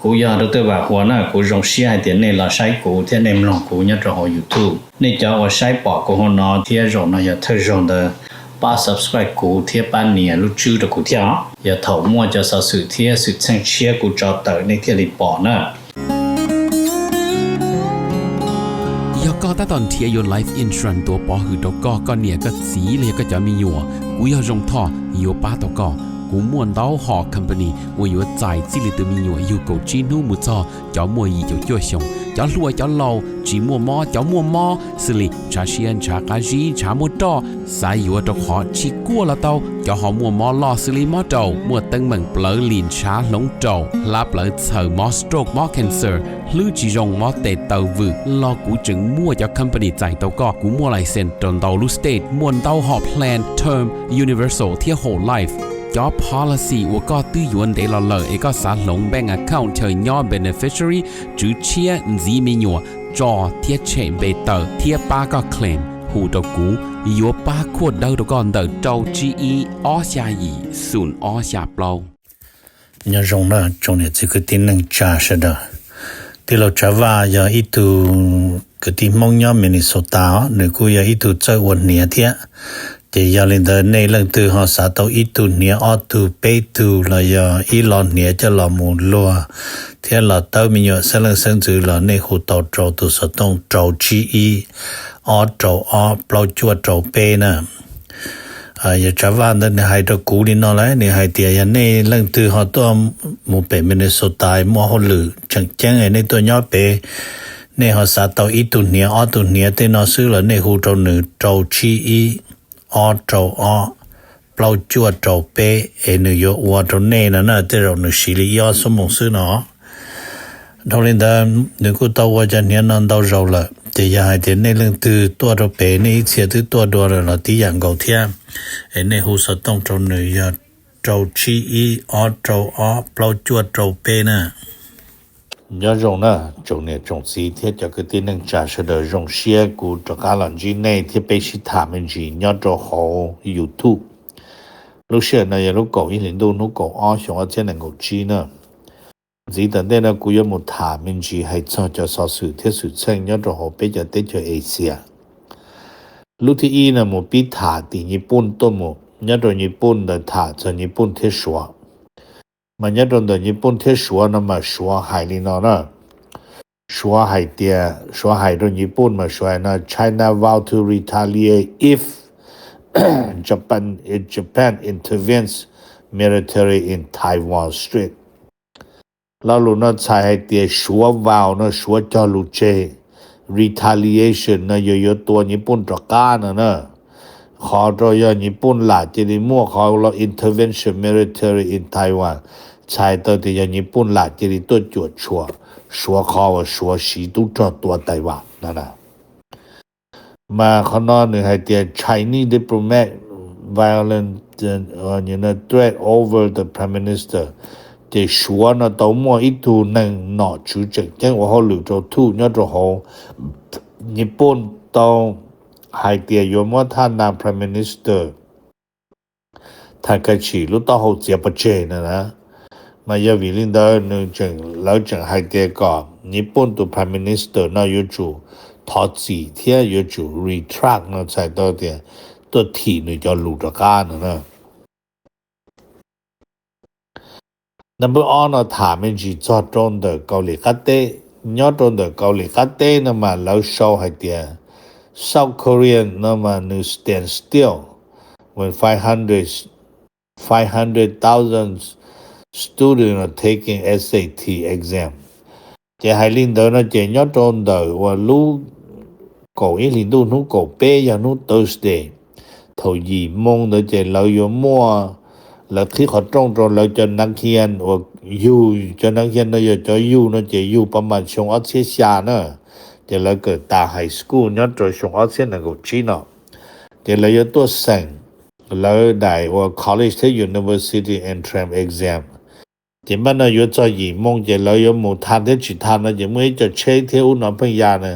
Kuv yog Dr. Vam Huas na, kuv zoo siab hais tias nej los saib kuv thiab nej mloog kuv nyob rau hauv YouTube. Nej cov uas saib pom kuv hauv no thiab zaum no yog thawj zaug ntawd, pab subscribe kuv thiab pab nias lub tswb rau kuv thiab os. Yog thaum muaj cov xov xwm thiab xwm txheej tshiab kuv tso tawm nej thiaj li pom na. Yog koj tab tom nrhiav yuav life insurance tuav pov hwm rau koj, koj niam koj txiv los yog koj cov me nyuam, kuv yog Zoo Thoj yuav pab tau koj. Kuv muaj ntau hom company uas yuav txais txij li tus me nyuam yug kaum tsib hnub mus txog cov muaj yim caum cuaj xyoos, cov hluas cov laus, tsis muaj mob cov muaj mob, xws li ntshav siab ntshav qab zib ntshav muaj roj, xav yuav rau qhov tsis kuaj los tau, cov ho muaj mob loj xws li mob raum, muaj teeb meem plawv lim ntshav hloov raum, hlab plawv txhaws, mob stroke mob cancer, hlwb tsis zoo mob tes taw vwm los kuv tseem muaj cov company txais tau koj. Kuv muaj license rau ntau lub state, muaj ntau hom plan term, universal thiab whole life. Cov policy uas koj twb yuav ntev los lawm es koj xav hloov bank account chaw nyob beneficiary, tswv tshiab, ntxiv me nyuam, tso thiab tshem npe tawm thiab pab koj claim, hu rau kuv, yuav pab khuaj dawb rau koj ntawm rau tsib ib ob xya yim xoom ob xya plaub. Nyob zoo na tsoom niam txiv kwv tij neej tsa sawv daws. Tij laug Tsav Vaj yog ib tug kwv tij Hmoob nyob Minnesota os, nws kuj yog ib tug txawj ua hniav thiab. Ces yog li ntawd nej leej twg ho xav tau ib tug hniav ob tug peb tug los yog ib lo hniav coj los mus luag thiab los tawb me nyuam xeeb leej xeeb ntxwv los nej hu tau rau tus xov tooj rau tsib ib ob rau ob plaub cuaj rau peb na. Yog Tsav Vaj ntawd nws hais rau kuv li no lawm, nws hais tias yog nej leej twg ho tuaj mus pem Minnesota muaj hauj lwm tseem ceeb nej tuaj nyob pem, nej ho xav tau ib tug hniav ob tug hniav tej no xwb los nej hu rau nws rau tsib ib ob rau ob plaub cuaj rau peb es nws yuav ua rau nej no na, tej zaum nws siv li ib ob xuab moos xwb no. Dhau li ntawd nws kuj tau ua cov hniav no ntau zaus lawm, ces yog hais tias nej leej twg tuaj rau pem nej ib txhia twb tuaj dua lawm los tib yam nkaus thiab, es nej hu xov tooj rau nws yog rau tsib ib ob rau ob plaub cuaj rau peb na. Nyob zoo na tsoom niam tsoom txiv thiab cov kwv tij neej tsa sawv daws, zoo siab kuv rov qab los ntsib nej thiab peb sib tham me ntsis nyob rau hauv YouTube. Lub sij hawm no yog lub kaum ib hlis ntuj hnub kaum ob xyoo ob txhiab nees nkaum tsib na. Ntxiv tom ntej no kuv yuav mus tham me ntsis hais txog cov xov xwm thiab xwm txheej nyob rau hauv peb cov teb chaws Asia. Lub thib ib no mus pib tham tim Nyij Pooj tuaj mus, nyob rau Nyij Pooj ntawd tham txog Nyij Pooj thiab Suav. Mas nyob rau ntawm Nyij Pooj thiab Suav no mas Suav hais li no na. Suav hais tias, Suav hais rau Nyij Pooj mas Suav hais no: China vow to retaliate if Japan, Japan intervenes military in Taiwan Strait. Lo lus no txhais hais tias Suav vow no, Suav cog lus tseg, retaliation no yog yuav tua Nyij Pooj rov qab no na. Qhov rau yog Nyij Pooj lam cia li muaj qhov intervention military in Taiwan, txhais tau tias yog Nyij Pooj lam cia li tuaj cuam tshuam Suav qhov uas Suav siv tub rog tua Taiwan no na. Mas qhov no nws hais tias Chinese diplomat violent threat over the prime minister. Ces Suav no tau muaj ib tug neeg nom tswv tseem ceeb ua hauj lwm rau thuj nyob rau hauv Nyij Pooj tau hais tias yuav muab thaj na prime minister Thaib Khaib Tshim lub taub hau txiav pov tseg na. Mas yog vim li ntawd nws tseem, lawv tseem hais tias kom Nyij Pooj tus prime minister no yuav tsum thov txim thiab yuav tsum retract no txhais tau tias tuaj thim nws cov lus rov qab no na. Number ob no tham me ntsis txog rau ntawm Kaus Lim Qab Teb. Nyob rau ntawm Kaus Lim Qab Teb no mas lawv sau hais tias South Korea no mas nws stand still when five hundred, five hundred thousand students are taking S A T exam. Ces hais li ntawd no ces nyob rau ntawm uas lub kaum ib hlis ntuj hnub kaum peb yog hnub Thursday, thaum yim moo ntawd ces lawv yuav muaj, lawv qhib qhov rooj rau lawv cov nav hias uas yug, cov nav hias no yog cov yug no ces yug pas mas xyoo ob txhiab xya na, ces lawv kawm tas high school nyob rau xyoo ob txhiab nees nkaum tsib no, ces lawv yuav tuaj xeem lawv daim uas college thiab university entrance exam. Ces mas no yuav txog yim moo ces lawv yuav mus tham thiab tsis tham no ces muaj ib co tsheb thiab ub no pheej ya na,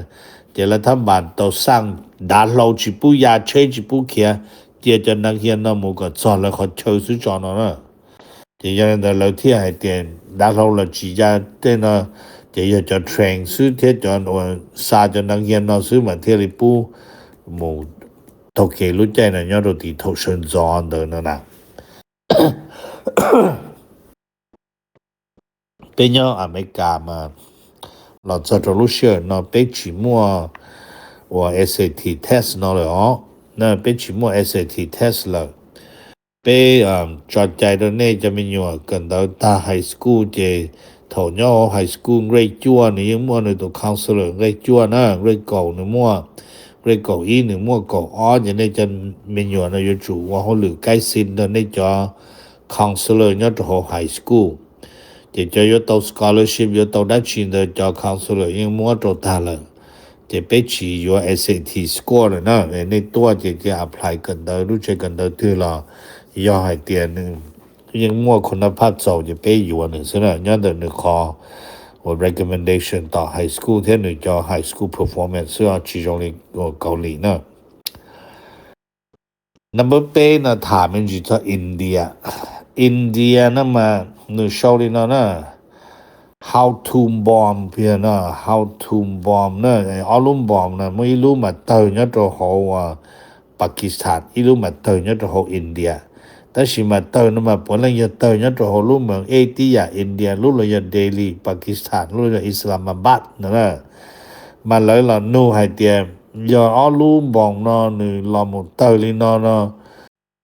ces lawv thab npas tau xaj dav hlau tsis pub ya tsheb tsis pub khiav, cia cov nav hias no mus kom txog lawv qhov chaw xwb tso no na. Ces yog li ntawd lawv thiaj hais tias dav hlau los tsis ya tej no, ces yog cov train xwb thiab cov uas xa cov nab yia no xwb mas thiaj li pub mus taug kev lub caij no nyob rau tim thaum sawv ntxov ntawd no na. Peb nyob Amelikas mas los txog rau lub sij hawm no peb tsis muaj uas S A T test no lawm os. Peb tsis muaj S A T test lawm. Peb tso cai rau nej cov me nyuam kawm ntawv tag high school ces thaum nyob hauv high school grade cuaj nws yeej muaj nws tus counselor, grade cuaj na, grade kaum nws muaj, grade kaum ib nws muaj, kaum ob ces nej cov me nyuam no yuav tsum ua hauj lwm kaib xi nrog nej cov counselor nyob rau hauv high school. Ces cov yuav tau scholarship yuav tau dab tsi ntawd cov counselor yeej muab rau tag lawm. Ces peb tsis yuav S A T score lawm na. Nej tuaj ces cia apply kawm ntawv lub tsev kawm ntawv twg los yog hais tias nws yeej muaj khun nab phaj txaus ces peb yuav nws xwb na, nyob ntawm nws qhov uas recommendation tom high school thiab nws cov high school performance xwb, tsis zoo li Kaus Lim na. Number peb no tham me ntsis txog India. India no mas nws sau li no na, Howrah Bomb, Howrah Bomb na, ob lub bomb no muaj ib lub mas tawg nyob rau hauv Pakistan, ib lub mas tawg nyob rau hauv India. Tab sis mas tawg no mas puav leej yog tawg nyob rau hauv lub meej ej tib yam India, lub los yog Delhi, Pakistan, lub los yog Islamabad no na. Mas lawv los nug hais tias yog ob lub bomb no nws los mus tawg li no no,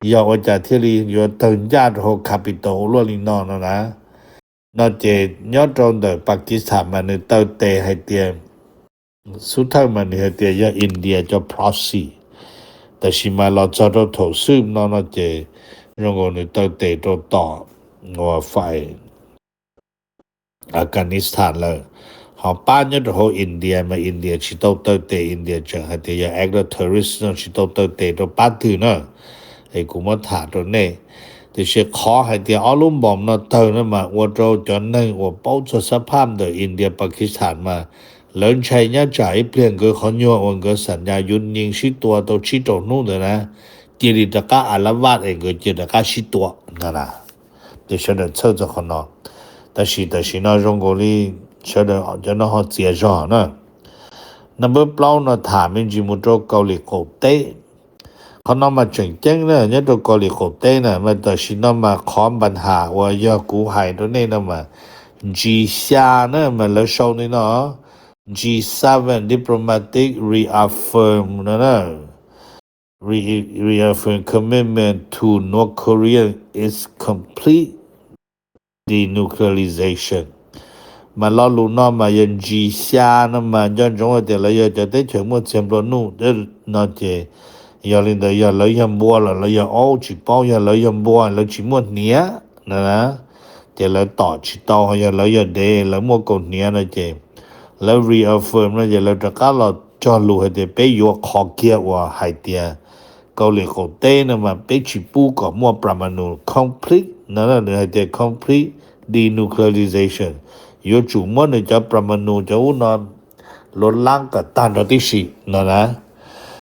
yog ua cas thiaj li yuav tawg ncaj rau hauv capital luaj li no no na. No ces nyob rau ntawm Pakistan mas nws taw tes hais tias, xub thawj mas nws hais tias yog India cov proxy, tab sis mas los txog rau thaum xwb no no ces zoo nkaus nws taw tes rau tom uas fai Afghanistan lawm. Ho pab nyob rau hauv India mas India tsis tau taw tes, India tseem hais tias yog act of terrorist no tsis tau taw tes rau pab twg na. Es kuv muab tham rau nej. Tiam sis qhov hais tias ob lub bomb no tawg no mas ua rau cov neeg uas paub txog xab phaj ntawm India Pakistan mas lawv ntshai nyab tsam ib pliag nkawd qhov nyuag uas nkawd xam nyas yuav nyees sib tua tau tsib rau hnub ntawd na, cia li rov qab a la vaj es nkawd cia rov qab sib tua no na. Ces sawv daws txhawj txog qhov no. Tab sis tam sim no zoo nkaus li sawv daws cov no ho txias zog na. Number plaub no tham me ntsis mus rau Kaus Lim qaum teb. Qhov no mas tseem ceeb na, nyob rau Kaus Lim qaum teb na mas tam sim no mas qhov npa nham uas yog kuv hais rau nej no mas G xya na mas lawv sau li no, G seven diplomatic reaffirm no na. Re-, reaffirm commitment to North Korea is complete denuclearization. Mas lo lus no mas yog G xya no mas nco ntsoov hais tias lawv yog cov teb chaws muaj txiag nplua nuj no ces yog li ntawd yog lawv yog npua los lawv yog aub tsis paub, yog lawv yog npua lawv tsis muaj hniav no na, ces lawv tom tsis tau, yog lawv yog dev lawv muaj kaus hniav no ces lawv reaffirm no ces lawv rov qab los cog lus hais tias peb yuav qhov kiag uas hais tias Kaus Lim qaum teb no mas peb tsis pub kom muaj pramanu complete no, nws hais tias complete denuclearization, yuav tsum muab nws cov pramanu cov ub no luav lab kom tag nrho tib si no na.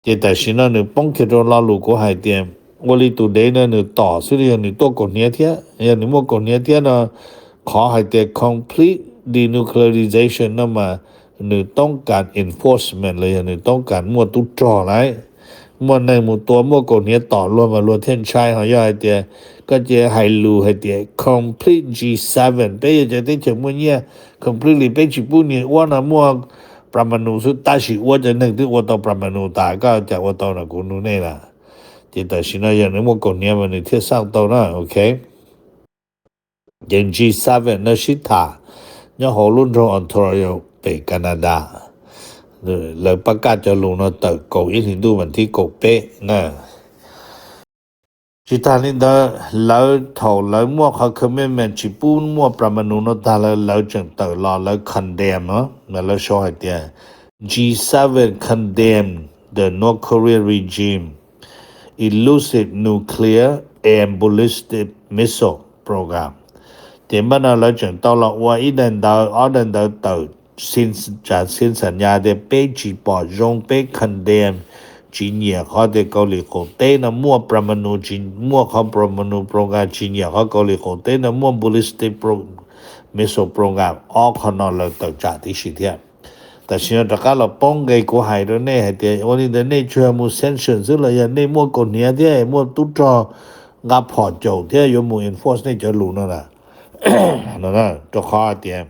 Ces tam sim no nws poob kiag rau lo lus kuv hais tias ua li tus dev no nws tom xwb li, yog nws tuaj kaus hniav thiab, yog nws muaj kaus hniav thiab no, qhov hais tias complete denuclearization no mas nws toob kas enforcement los yog nws toob kas muaj tub rog lawm, muaj neeg mus tua muaj kaus hniav tom luag mas luag thiaj ntshai. Ho yog hais tias koj cia hais lus hais tias complete G seven, peb yog cov teb chaws muaj nyiaj, completely peb tsis pub niag uab no muaj pramanu xwb, tab sis uab cov neeg twb ua tau pramanu tas, koj cas ua tau no kuv nug nej na. Ces tam sim no yog nws muaj kaus hniav mas nws thiaj xaj tau na, ok. Ces G seven no sib tham nyob hauv lub nroog Ontario pem Canada. Lawv pab kaj cov lus no tawm kaum ib hlis ntuj vas thib kaum peb na. Tsis tas li ntawd, lawv thaum lawv muaj qhov commitment tsis pub muaj pramanu no tag lawm, lawv tseem tawm los lawv condemn no, mas lawv sau hais tias G seven condemn the North Korea regime elusive nuclear and ballistic missile program. Ces npaj no lawv tseem tau los ua ib daim ntawv, ob daim ntawv tawm tsav xib xam nyas tias peb tsis pom zoo, peb condemn, tsis nyiam qhov tias Kaus Lim qaum teb no muaj promanu, tsis muaj qhov promanu program, tsis nyiam qhov Kaus Lim qaum teb no muaj ballistic pro-, missile program, ob qhov no lawv tawm tsam tib si thiab. Tam sim no rov qab los poob nqe kuv hais rau nej hais tias ua li ntawd nej tsuas mus sanction xwb los yog nej muaj kaus hniav thiab muaj tub rog nqa phom caum thiab yuav mus enforce nej cov lus no na. Rau qhov hais tias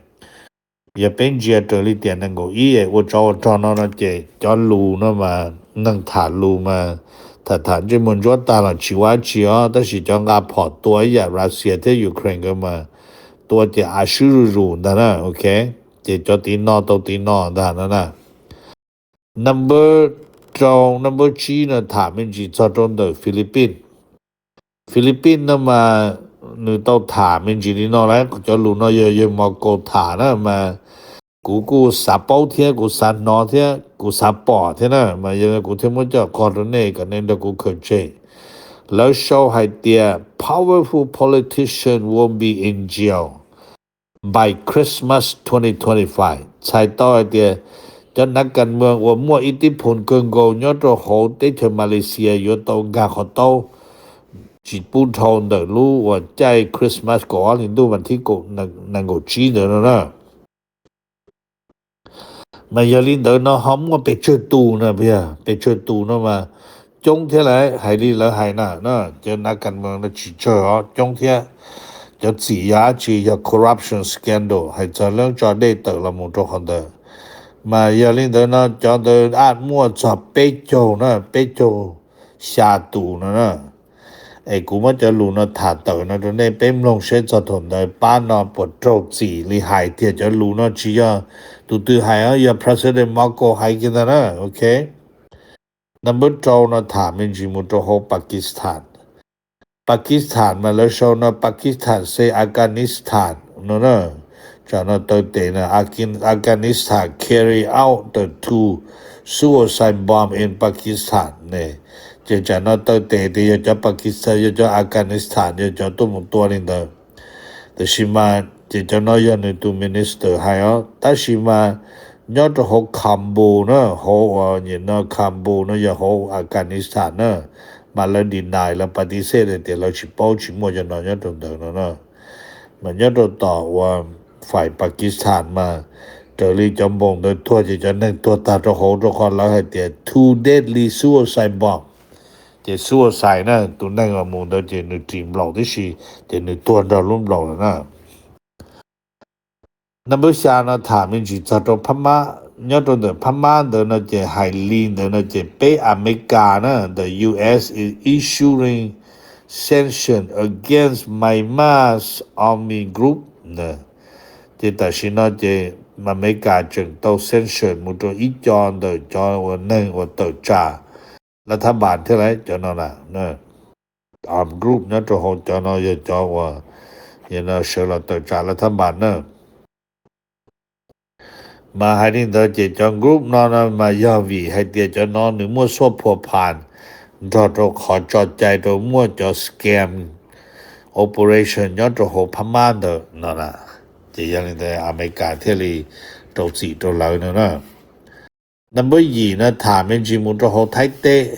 yog peb ntsia raws li tiam nees nkaum ib ua tsov ua rog no no ces cov lus no mas neeg tham lus mas tham tham ntsej muag ntsuab tag los tsis ua dab tsi os, tab sis cov nqa phom tua ib yam Russia thiab Ukraine nkawd mas tua ces av swb zuj zus ntag na, ok, ces cov tiv no tau tiv no ntag no na. Number rau, number tsib no tham me ntsis txog rau ntawm Philippines. Philippines no mas nws tau tham me ntsis li no lawm, cov lus no yog yawg Marco tham na mas kuv kuj xav paub thiab kuv xav hnov thiab kuv xav pom thiab na, mas yog kuv thiaj muab coj qog rau nej kom nej nrog kuv khaws tseg. Lawv sau hais tias powerful politician will be in jail by Christmas twenty twenty-five, txhais tau hais tias cov nav kas moos uas muaj ib tib phoos kawg nkaus nyob rau hauv teb chaws Malaysia yuav tau nkag qhov taub tsis pub dhau ntawm lub uas caij Christmas kaum ob hli ntuj vas thib kaum nees nkaum tsib ntawd no na. Mas yog li ntawd no ho muaj pes tsawg tus na, pes tsawg tus no mas coob thiab lawm, hais li lawv hais na, cov nav kas moos no tsis tsawg os, coob thiab. Cov txim yog dab tsi? Yog corruption scandal, hais txog lub tso dej tawm los mus rau qhov ntawd. Mas yog li ntawd no cov ntawd a muaj txog peb caug na, peb caug xya tus no na. Es kuv muab cov lus no tham tawm no rau nej peb mloog seb txog thaum ntawd pab no puas raug txim li hais tiag. Cov lus no tsis yog tus twg hais os, yog President Marco hais kiag ntag na, ok. Number rau no tham me ntsis mus rau hauv Pakistan. Pakistan mas lawv sau no Pakistan say Afghanistan no na. Tsam no taw tes na, Afghan-, Afghanistan carry out the two suicide bomb in Pakistan ne. Ces tsam no taw tes tias yog cov Pakistan, yog cov Afghanistan yog cov tuaj mus tua li ntawd. Tab sis mas ces cov no yog nws tus minister hais os. Tab sis mas nyob rau hauv Kabul na, hauv uas nyem no Kabul no yog hauv Afghanistan na, mas lawv deny, lawv pa tis xej tias lawv tsis paub, tsis muaj cov no nyob rau ntawd no na. Mas nyob rau tom uas fais Pakistan mas raws li cov npoos ntawd tuag ces cov neeg tuag tag rau hauv, rau qhov lawv hais tias two deadly suicide bomb. Ces suicide na, tus neeg uas mus ntawd ces nws ris nplaum tib si, ces nws tuag nrog lub nplaum lawm na. Number xya no tham me ntsis txog rau Phab Mab. Nyob rau ntawm Phab Mab ntawd no ces hais li ntawd no ces peb Amelikas na, the U S is issuing sanction against Myanmar's army group. Ces tam sim no ces Amelikas tseem tau sanction mus rau ib co ntawm cov uas neeg uas tawm tsam lav thab npas thiab lawm cov no na. Armed group nyob rau hauv cov no yog cov uas sawv los tawm tsam lav thab npas na. Mas hais li ntawd ces cov group no no mas yog vim hais tias cov no nws muaj xuaj phua phas nrog rau qhov tso cai rau muaj cov scam operation nyob rau hauv Phab Mab ntawd no na. Ces yog li ntawd Amelikas thiaj li rau txim rau lawv no na. Number yim no tham me ntsis mus rau hauv Thaib teb.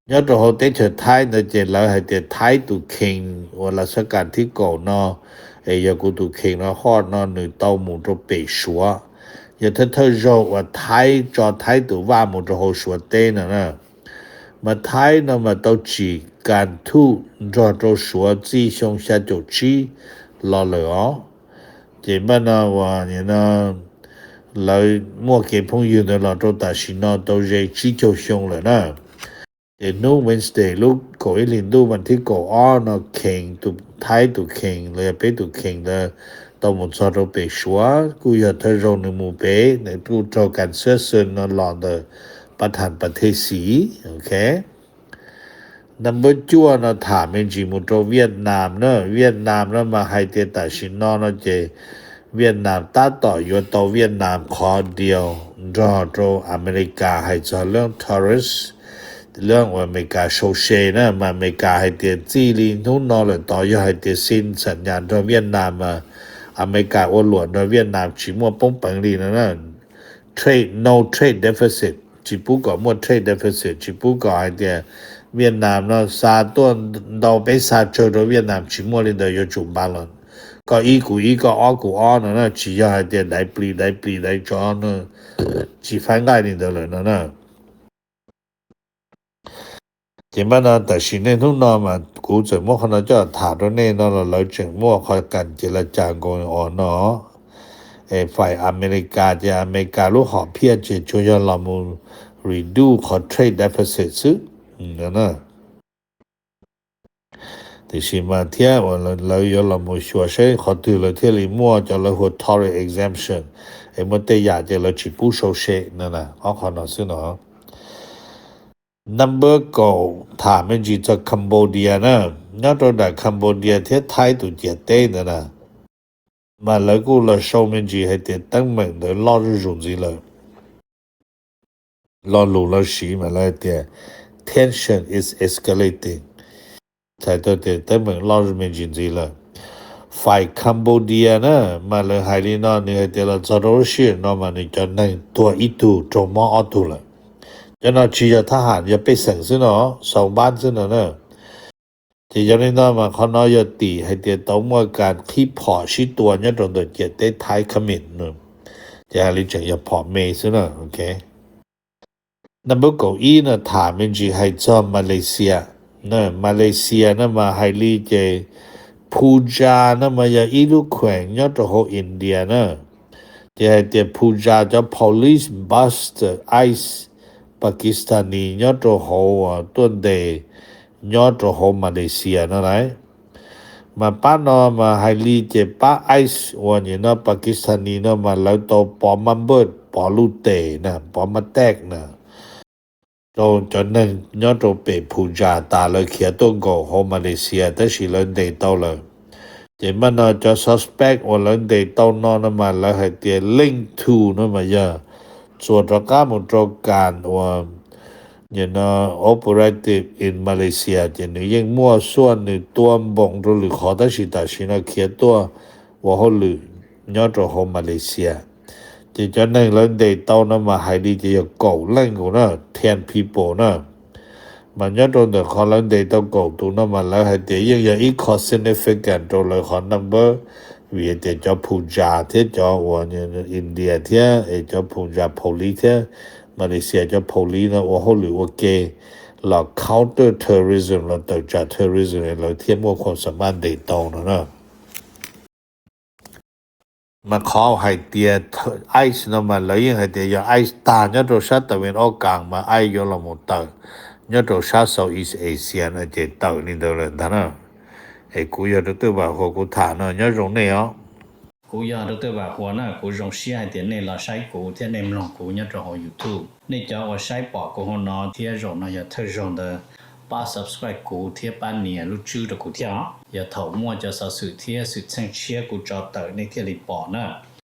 Nyob rau hauv teb chaws Thaib ntawd ces lawv hais tias Thaib tus kheej uas Lasxab Kas thib kaum no, es yog kuv tus kheej no hoj no nws tau mus rau pem Suav. Yog thawj thawj zaug uas Thaib tso Thaib tus vaj mus rau hauv Suav teb no na. Mas Thaib no mas tau tsim kas thuj nrog rau Suav txij xyoo xya caum tsib los lawm os. Ces npaj no uas lawv muaj kev phooj ywg ntawd los rau tam sim no tau ze tsib caug xyoo lawm na. Ces hnub Wednesday lub kaum ib hlis ntuj vas thib kaum ob no kheej tus Thaib tus kheej los yog peb tus kheej ntawd tau mus txog rau pem Suav, kuj yog thawj zaug nws mus pem, nws kuj raug kas xab xwm no los ntawm Pab Thas Pas Thej Xis, ok. Number cuaj no tham me ntsis mus rau Vietnam na. Vietnam no mas hais tias tam sim no no ces Vietnam tab tom yuav tau Vietnam qhov deal nrog rau Amelikas hais txog lub tariff, lub uas Amelikas sau se na, mas Amelikas hais tias txij li hnub no lawm tod yog hais tias sin xam nyas nrog Vietnam mas Amelikas ua luam nrog Vietnam tsis muaj poob peev li no na. Trade, no trade deficit. tsis pub kom muaj trade deficit, tsis pub kom hais tias Vietnam no xa tuaj ntau peb xa tsawg rau Vietnam, tsis muaj li ntawd, yuav tsum balance. Koj ib kuv ib, koj ob kuv ob no na, tsis yog hais tias daiv plis daiv plis daiv tsov no, tsis faib nqaij li ntawd lawm no na. Ces npaj no tam sim nej hnub no mas kuv txawm muab qhov no coj tham rau nej no los lawv tseem muaj qhov kas ces la cas nkaus os no. Es fai Amelikas ces Amelikas lub hom phiaj ces tsuas yog los mus reduce qhov trade deficit xwb. Tiam sis mas thiab uas lawv yuav los mus xyuas saib qhov twg lawv thiaj li muaj cov lawv hu tariff exemption, es muaj tej yam ces lawv tsis pub sau se no na, ob qhov no xwb no. Number kaum, tham me ntsis txog Cambodia na. Nyob rau nram Cambodia thiab Thaib tus ciam teb ntawd na, mas lawv kuj los sau me ntsis hais tias teeb meem ntawd loj zuj zus ntxiv lawm. Lo lus lawv siv mas lawv hais tias tension is escalating, txhais tau tias teeb meem loj me ntsis ntxiv lawm. Fai Cambodia na, mas lawv hais li no, nws hais tias los txog rau lub sij hawm no mas nws cov neeg tuag ib tug raug mob ob tug lawm. Cov no tsis yog thab ham, yog pej xeem xwb no, xau npab xwb no na. Ces yog li no mas qhov no yog tim hais tias tau muaj kas qhib phom sib tua nyob rau ntawm ciam teb Thaib khab mis, ces hais li tseem yog phom me xwb na. Number kaum ib no tham me ntsis hais txog Malaysia. Malaysia no mas hais li ces Phuja no mas yog ib lub kheem nyob rau hauv India na. Ces hais tias Phuja cov police bust ICE Pakistani nyob rau hauv, tuaj ntes nyob rau hauv Malaysia no lauj. Mas pab no mas hais li ces pab ICE uas nim no Pakistani no mas lawv tau pov mab npawj, pov lub tes na, pov mab tek na, rau cov neeg nyob rau pem Phuja tas lawv khiav tuaj nkaum hauv Malaysia tab sis lawv ntes tau lawm. Ces npaj no cov suspect uas lawv ntes tau no no mas lawv hais tias link to no mas yog txuas rov qab mus rau kas uas operative in Malaysia ces nws yeej muaj xuaj nws tua npoos rau lwm qhov tab sis tam sim no khiav tuaj ua hauj lwm nyob rau hauv Malaysia. Ces cov neeg lawv ntes tau no mas hais li ces yog kaum leej nkaus na, ten people na. Mas nyob rau ntawm qhov lawv ntes tau kaum tus no mas lawv hais tias yeej yog ib qho significant rau lawv qhov number, vim hais tias cov Phuja thiab cov uas India thiab es cov Phuja police thiab Malaysia cov police no ua hauj lwm ua ke los counter terrorism, los tawm tsam terrorism, lawv thiaj muaj khuam xam maj ntes tau no na. Mas qhov hais tias ICE no mas lawv yeej hais tias yog ICE tag nyob rau sab tawm vin ob kas mas ICE yuav los mus tawm nyob rau sab Southeast Asia no ces tawm li ntawd lawm ntag na. Es kuv yog rau twj vam huas kuv tham no, nyob zoo nej os. Kuv yog rau twj vam huas na, kuv zoo siab hais tias nej los saib kuv thiab nej mloog kuv nyob rau hauv YouTube. Nej cov uas saib pom kuv hauv no thiab zaum no yog thawj zaug ntawd, pab subscribe kuv thiab pab nias lub tswb rau kuv thiab os. Yog thaum muaj cov xov xwm thiab xwm txheej tshiab kuv tso tawm nej thiaj li pom na.